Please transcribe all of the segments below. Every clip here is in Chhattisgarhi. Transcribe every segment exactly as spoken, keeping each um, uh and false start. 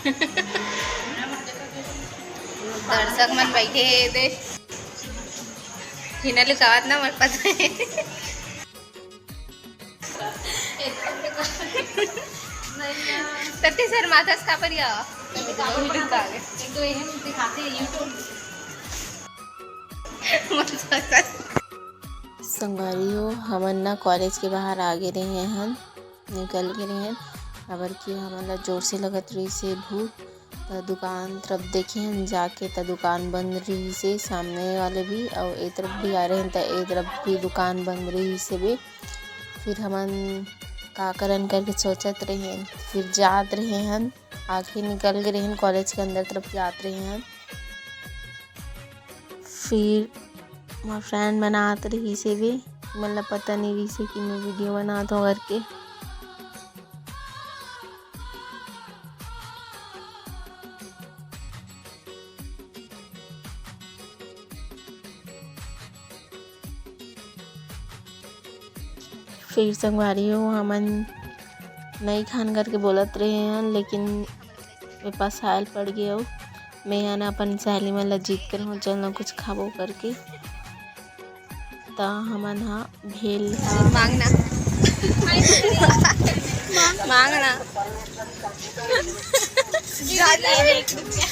दर्शक मन बैठे हे दे, हिना लुकावत ना मोर पता हे। तते शर्माथस का पर या? एक तो ये हम दिखाते हैं YouTube। संगवारी हो, हमन ना कॉलेज के बाहर आ गे रहे हन, निकल गे रहे हन, काबर कि हमन ला जोर से लगत रहिस हे भूख। त दुकान तरफ देखे हन जाके, त दुकान बंद रहिस हे, सामने वाले भी, अउ ए तरफ भी आ रहे हन, त ए तरफ भी दुकान बंद रहिस हे बे। फिर हमन का करन करके सोचत रहे हन, फिर जात रहे हन, आखिर निकल गे रहे हन, कॉलेज के अंदर तरफ जात रहे हन। फिर मोर फ्रेंड बनात रहिस हे बे, मतलब पता नहीं रहिस हे कि मैं वीडियो बनात हूँ करके। फिर संगवारी हो, हमन नई खान करके बोलत रहे हन, लेकिन मेरे पास हाल पड़ गया हो। मैं हा ना अपन सहेली मन ला जीत कर हूँ, चल ना कुछ खाबो करके। त हमन हा भेल मांगना। मांगना। जा, जा, एक रुपया।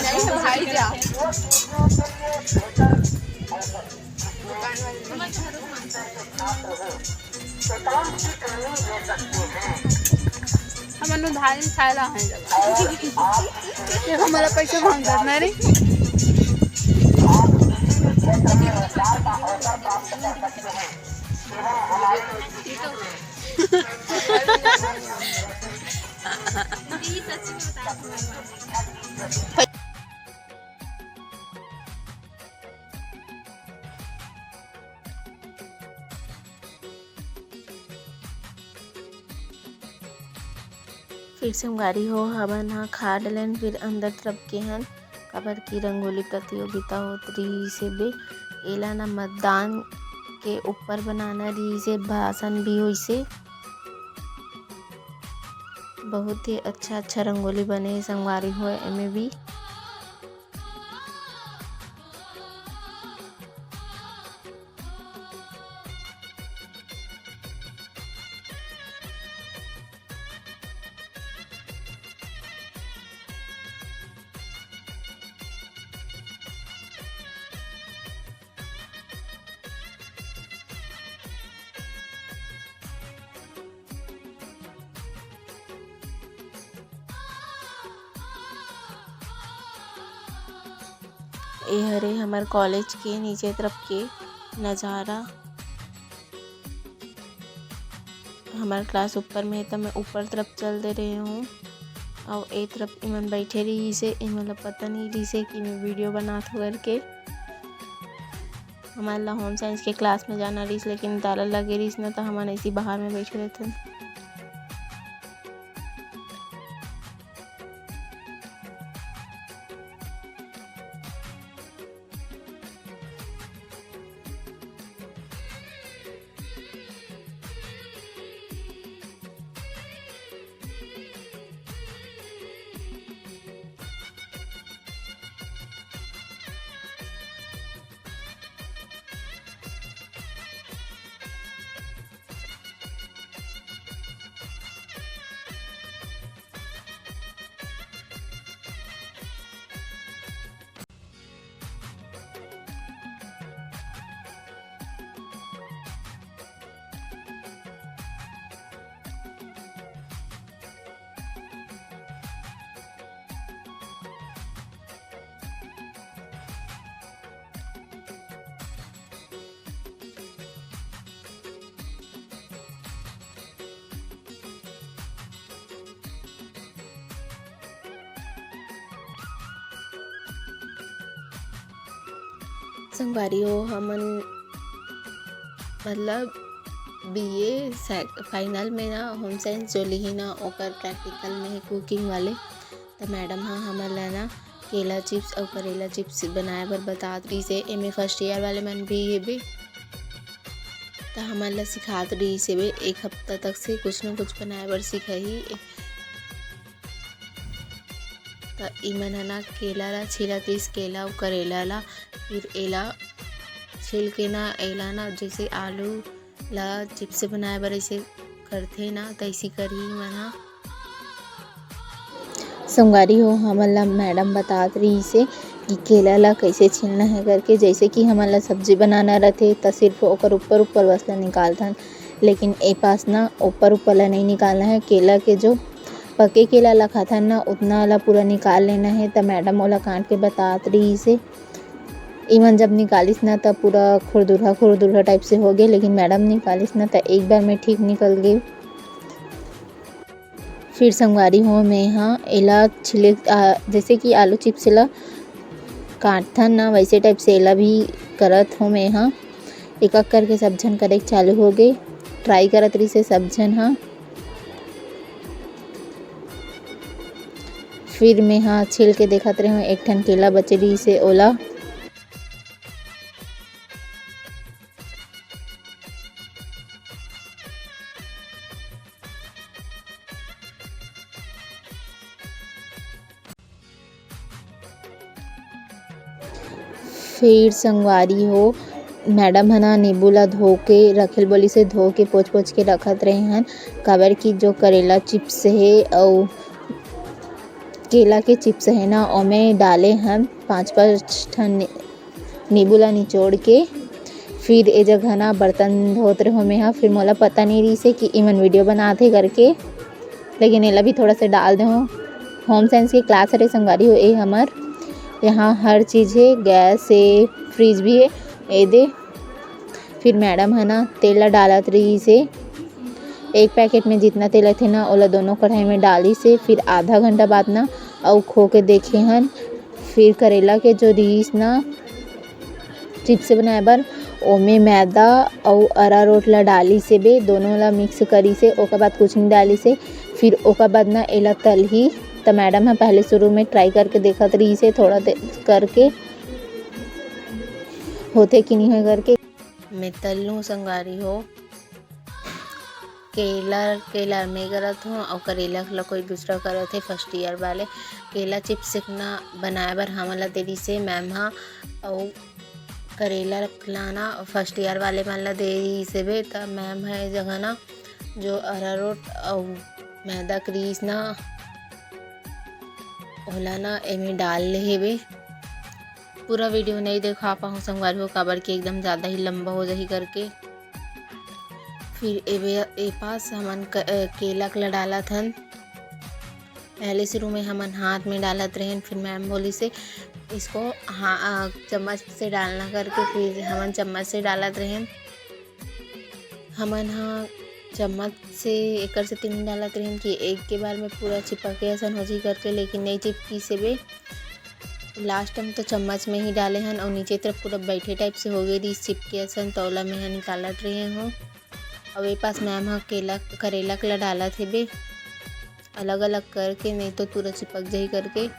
नहीं भाई, जा। हमन उधारी में खाए ला है जब। ये हमारा पैसा मांगता है, नहीं? फिर संगवारी हो, हमन हा खा डलेन, फिर अंदर तरफ गे हन, काबर कि रंगोली प्रतियोगिता होत रहिस हे बे। एला ना मतदान के ऊपर बनाना रहिस हे, भाषण भी होइस हे। बहुत ही अच्छा अच्छा रंगोली बने हे संगवारी हो, एमे भी। ए हरे हमर कॉलेज के नीचे तरफ के नजारा। हमर क्लास ऊपर में हे, त मैं ऊपर तरफ चल दे रहे हूँ। अउ ए तरफ इमन बैठे रहिस हे, इमन ला पता नहीं रहिस हे कि मैं वीडियो बनात हूँ करके। हमन ला होम साइंस के क्लास में जाना रहिस, लेकिन ताला लगे रहिस ना, त हमन ऐसी बाहर में बैठे रहथन। संगवारी हो, हमन मतलब बीए से-, फाइनल में ना होम साइंस जो लिही ना, ओकर प्रैक्टिकल में हे कुकिंग वाले, त मैडम ह हमन ला ना केला चिप्स अउ करेला चिप्स बनाए बर बतात रहिस हे। एमे फर्स्ट ईयर वाले मन भी हेबे, त हमन ला सिखात रहिस हेबे। एक हफ्ता तक से कुछ न कुछ बनाए बर सिखाही। त इमन ह ना केला ला छीलत रहिस, केला अउ करेला ला। फिर एला छील के ना, एला ना जैसे आलू ला चिप्स बनाए बर ऐसे करथे ना, तैसी करही इमन ह। संगवारी हो, हमन ला मैडम बतात रहिस हे कि केला ला कैसे छीलना है करके। जैसे कि हमन ला सब्जी बनाना रथे, त सिर्फ ओकर ऊपर ऊपर बस ला निकालथन, लेकिन ए पास ना ऊपर ऊपर ला नहीं निकालना है। केला के जो पके केला ला खाथन ना, उतना ला पूरा निकाल लेना है। त मैडम ओला काट के बतात रहिस हे। इमन जब निकालिस ना, त पूरा खुरदुरहा खुरदुरहा टाइप से हो गए, लेकिन मैडम निकालिस ना, त एक बार में ठीक निकल गए। फिर संगवारी हो, मैं हा एला छिले, आ, जैसे कि आलू चिप्स ला काटथन ना, वैसे टाइप से एला भी करत हो। मैं हा एक एक करके सब झन करे के चालू हो गए, ट्राई करत रहिसे सब झन हा। फिर मैं हा छील के देखत रहे, एक ठन केला बचे रहिसे ओला। फिर संगवारी हो, मैडम ह ना नींबू ला धो के रखेल बोलिस हे, धो के पोंछ पोंछ के रखत रहे हन, काबर कि जो करेला चिप्स हे अउ केला के चिप्स हे ना, ओमे डाले हन पाँच पाँच ठन नींबू ला निचोड़ के। फिर ए जगह ना बर्तन धोत रहे हो मैं हा, फिर मोला पता नहीं रहिस हे कि इमन वीडियो बनात हे करके, लेकिन एला भी थोड़ा सा डाल दे हो। होम साइंस के क्लास हरे संगवारी हो ए हमर, यहाँ हर चीज़ हे, गैस हे, फ्रिज भी हे। ए दे, फिर मैडम ह ना तेल ला डालत रहिस हे, एक पैकेट में जितना तेल रथे ना, ओला दोनों कढ़ाई में डालिस हे। फिर आधा घंटा बाद ना अउ खो के देखे हन, फिर करेला के जो रहिस ना चिप्स बनाए बर, ओमे मैदा अउ अरारोट ला डालिस हे बे, दोनों ला मिक्स करिस हे। ओकर बाद कुछ नहीं डालिस हे। फिर ओकर बाद ना एला तलही, त मैडम ह पहले शुरू में ट्राई करके देखत रहिस हे, थोड़ा दे करके होथे कि नहीं होय करके। मैं तल लूँ संगवारी हो। केला, केला मैं करत हूँ अउ करेला ला कोई दूसरा करत हे फर्स्ट ईयर वाले। केला चिप्स ना बनाए बर हमन ला दे दिस हे मैम ह, अउ करेला ला ना फर्स्ट ईयर वाले मन ला दे दिस हे बे। त मैम ह ए जगह ना जो अरारोट अउ मैदा के रहिस ना, ओला ना एमे डाल ले हेबे। पूरा वीडियो नहीं देखा पाहूँ संगवारी हो, काबर कि एकदम ज़्यादा ही लंबा हो जाही करके। फिर एबे, ए पास हमन क-, अ, केला ला डालत हन। पहले शुरू में हमन हाथ में डालत रहेन, फिर मैम बोलिस हे, "इसको हा-, अ, चम्मच से डालना" करके, फिर हमन चम्मच से डालत रहेन। हमन ह चम्मच से एकर सेती नइ डालत रहेन कि एक के बार में पूरा चिपके असन हो जाही करके, लेकिन नइ चिपकिस हे बे। लास्ट टाइम तो चम्मच में ही डाले हन अउ नीचे तरफ पूरा बैठे टाइप से हो गए रहिस चिपके असन, त ओला मैं ह निकालत रहे हूँ। अउ ए पास मैम ह केला, करेला के ला डालत हे बे, अलग-अलग करके, नहीं तो पूरा चिपक जाही करके।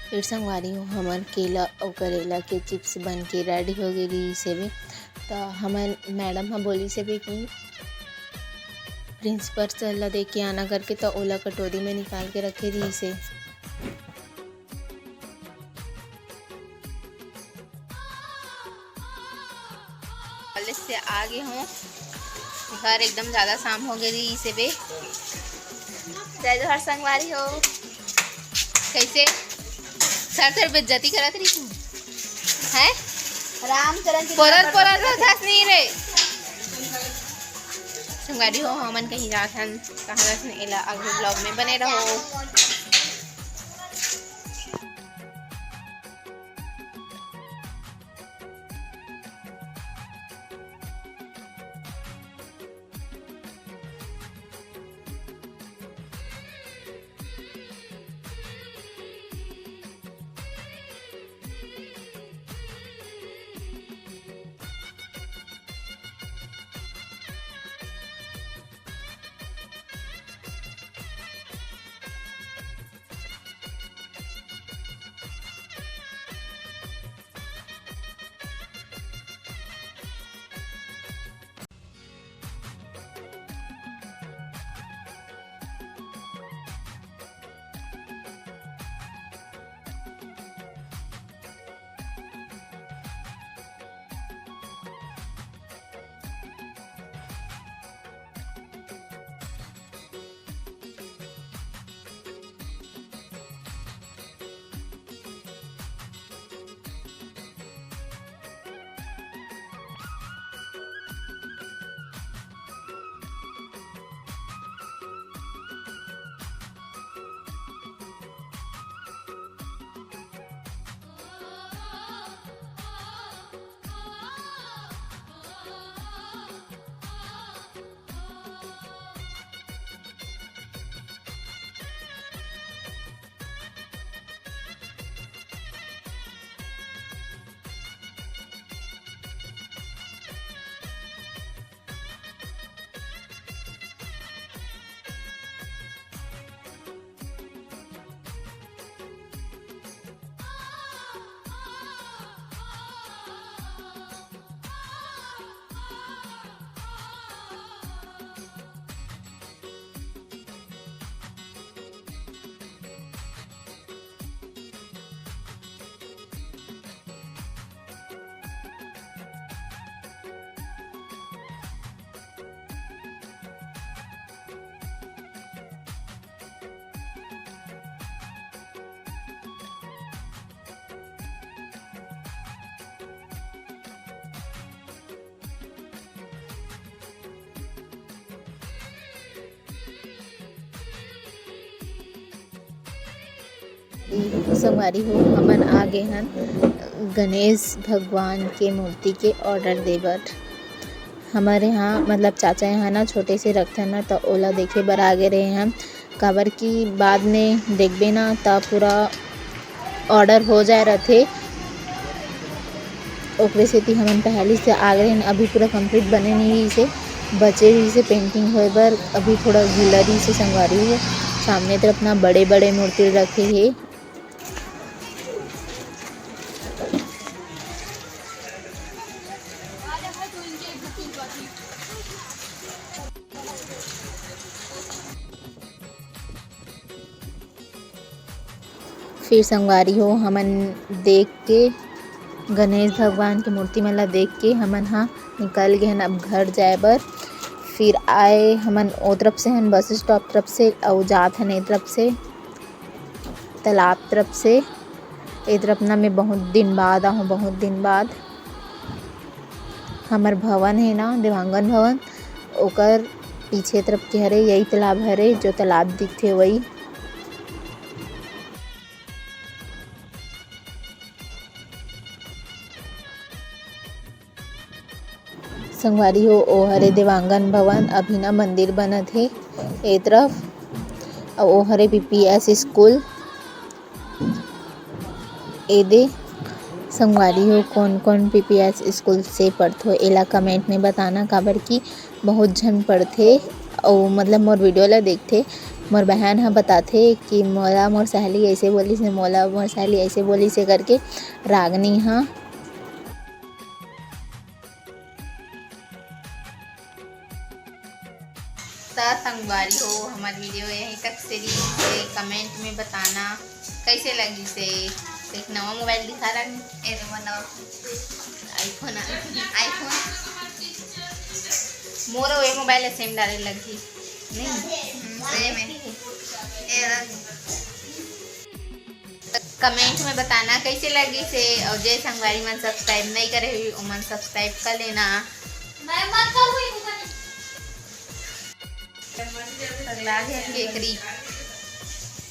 फिर संगवारी हो, हमर केला अउ करेला के चिप्स बन के रेडी हो गे रिहिस हेबे। त हमर मैडम ह बोलिस हेबे कि प्रिंसिपल सर ल दे के आना करके, त ओला कटोरी में निकाल के रखे रिहिस हे। कॉलेज से आ गे हूँ, घर एकदम ज्यादा शाम हो गे रिहिस हेबे। जय जोहार संगवारी हो। कैसे सर, सर बेइज्जती करत रही तू, हैं? रामचरण की पोलर, तरफ पोलर से धस नहीं रे। संगवारी हो, हमन कहीं जात हन, कहाँ जात हन, एला आगे vlog में बने रहो। संगवारी हो, हमन आ गे हन गणेश भगवान के मूर्ति के order दे बर। हमर यहाँ, मतलब, चाचा यहाँ ना छोटे से रखथन ना, त ओला देखे बर आ गे रहे हन। काबर कि बाद में देखबे ना, त पूरा order हो जाए रथे, ओकरे सेती हमन पहली से आ गे हन। अभी पूरा complete बने नहीं रहिसे, बचे रहिसे painting होए बर, अभी थोड़ा गीला रहिसे संगवारी हो। सामने तरफ ना बड़े-बड़े मूर्ति रखे हे। फिर संगवारी हो, हमन देख के, गणेश भगवान के मूर्ति मन ला देख के हमन हा निकल गे हन अब घर जाए बर। फिर आए हमन ओ तरफ से हन, bus stop तरफ से, अउ जात हन ए तरफ से, तालाब तरफ से। ए तरफ ना मैं बहुत दिन बाद आहूँ, बहुत दिन बाद। हमर भवन हे ना, देवांगन भवन, ओकर पीछे तरफ के हरे, यही तालाब हरे, जो तालाब दिखथे वही। संगवारी हो, ओ हरे देवांगन भवन, अभी ना मंदिर बनत हे ए तरफ, अउ ओ हरे पीपीएस स्कूल। ए दे संगवारी हो, कौन कौन पीपीएस स्कूल से पढ़थो, एला comment में बताना, काबर कि बहुत झन पढ़थे, अउ मतलब मोर video ला देखथे। मोर बहन ह बताथे कि मोला मोर सहेली ऐसे बोलिस हे, मोला मोर सहेली ऐसे बोलिस हे करके, रागनी ह। त संगवारी हो, हमर video यहीं तक से रहिस हे। Comment में बताना कैसे लगिस हे। एक नवा mobile दिखा रहा, ए नवा, नवा iPhone, iPhone। मोरो ए mobile same डाले लगही, नहीं? हम्म, same हे। ए रहा। Comment में बताना कैसे लगिस हे, अउ जे संगवारी मन subscribe नहीं करे हुई, ओमन subscribe कर लेना। मैं मत करूँ, ये दुकान। पगला गे केकरी।